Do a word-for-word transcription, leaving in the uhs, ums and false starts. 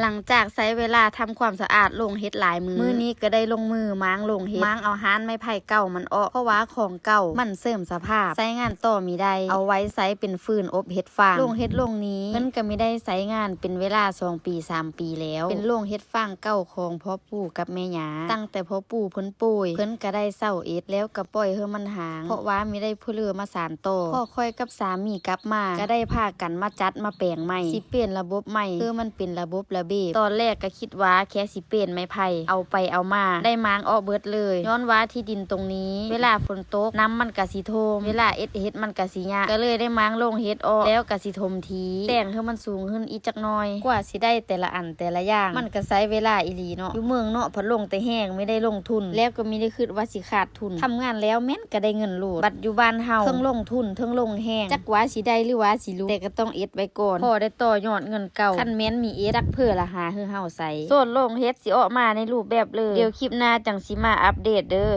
ຫຼັງຈາກໃຊ້ເວລາທຳຄວາມສະອາດໂລງເຫັດຫຼາຍມື້ ມື້ນີ້ກໍໄດ້ລົງມືມ້າງໂລງເຫັດ ມ້າງເອົາຮາກໄມ້ໄຜ່ເກົ່າມັນອອກ ເພາະວ່າຂອງເກົ່າມັນເສື່ອມສະພາບ ໃຊ້ງານຕໍ່ມີໄດ້ ເອົາໄວ້ໃຊ້ເປັນຟືນອົບເຫັດຟາງ ໂລງເຫັດໂລງນີ້ ເພິ່ນກໍມີໄດ້ໃຊ້ງານເປັນເວລາສອງປີສາມປີແລ້ວ ເປັນໂລງເຫັດຟາງເກົ່າຂອງພໍ່ປູ່ກັບແມ່ຍ່າ ຕັ້ງແຕ່ພໍ່ປູ່ເພິ່ນປ່ວຍ ເພິ່ນກໍໄດ້ເຊົ່າເອັດ ແລ້ວກໍປ່ອຍໃຫ້ມັນຮ້າງ ເພາະວ່າມີໄດ້ຜູ້ເລີມາສານ ຕໍ່ ພໍຂ້ອຍກັບສາມີກັບມາ ກໍໄດ້ພາກັນມາຈັດມາແປງໃໝ່ ຊິປ່ຽນລະບົບໃໝ່ ຄືມັນເປັນລະບົບລະເບບ ຕອນແລກກໍຄິດວ່າແຄ່ຊິປ່ຽນໄມ້ໄຜ່ ເອົາໄປເອົາມາ ໄດ້ມ້າງອອກເບິດເລີຍ ຍ້ອນວ່າທີ່ດິນຕົງນີ້ ເວລາຝົນຕົກ ນ້ຳມັນກໍຊິຖ້ວມ ເວລາເອັດເຫັດມັນກໍຊິຍາກ ກໍເລີຍໄດ້ມ້າງໂລງເຫັດອອກ ແລ້ວກໍຊິຖົມຖີ ແຕ່ງໃຫ້ມັນສູງຂຶ້ນອີກຈັກໜ້ອຍ ກວ່າຊິໄດ້ແຕ່ລະອັນແຕ່ລະຢ່າງ ມັນກໍໃຊ້ເວລາອີ່ຫຼີເນາະ ຢູ່ເມືອງເນາະ ພັດລົງແຕ່ແຮງ ມີໄດ້ລົງທຶນ ແລ້ວກໍມີໄດ້ຄິດວ່າຊິຂາດ ທຶນ ທຳງານແລ້ວແມ່ນກໍໄດ້ເງິນໂລດ ບັດຢູ່ບ້ານເຮົາ ເທິງລົງທຶນ ເທິງລົງແຮງ ຈັກວ່າຊິໄດ້ ຫຼືວ່າຊິຫຼຸດ ແຕ່ກໍຕ້ອງເອັດໄວ້ກ່ອນ ພໍໄດ້ຕໍ່ຍອດເງິນເກົ່າ ຄັນແມ່ນມີເອັດ ຈັກເພື່ອລະຫາໃຫ້ເຮົາໃຊ້ ໂຊນໂລງເຫັດຊິອອກມາໃນຮູບແບບເລີ ດຽວຄລິບໜ້າຈັ່ງຊິມາອັບເດດເດີ.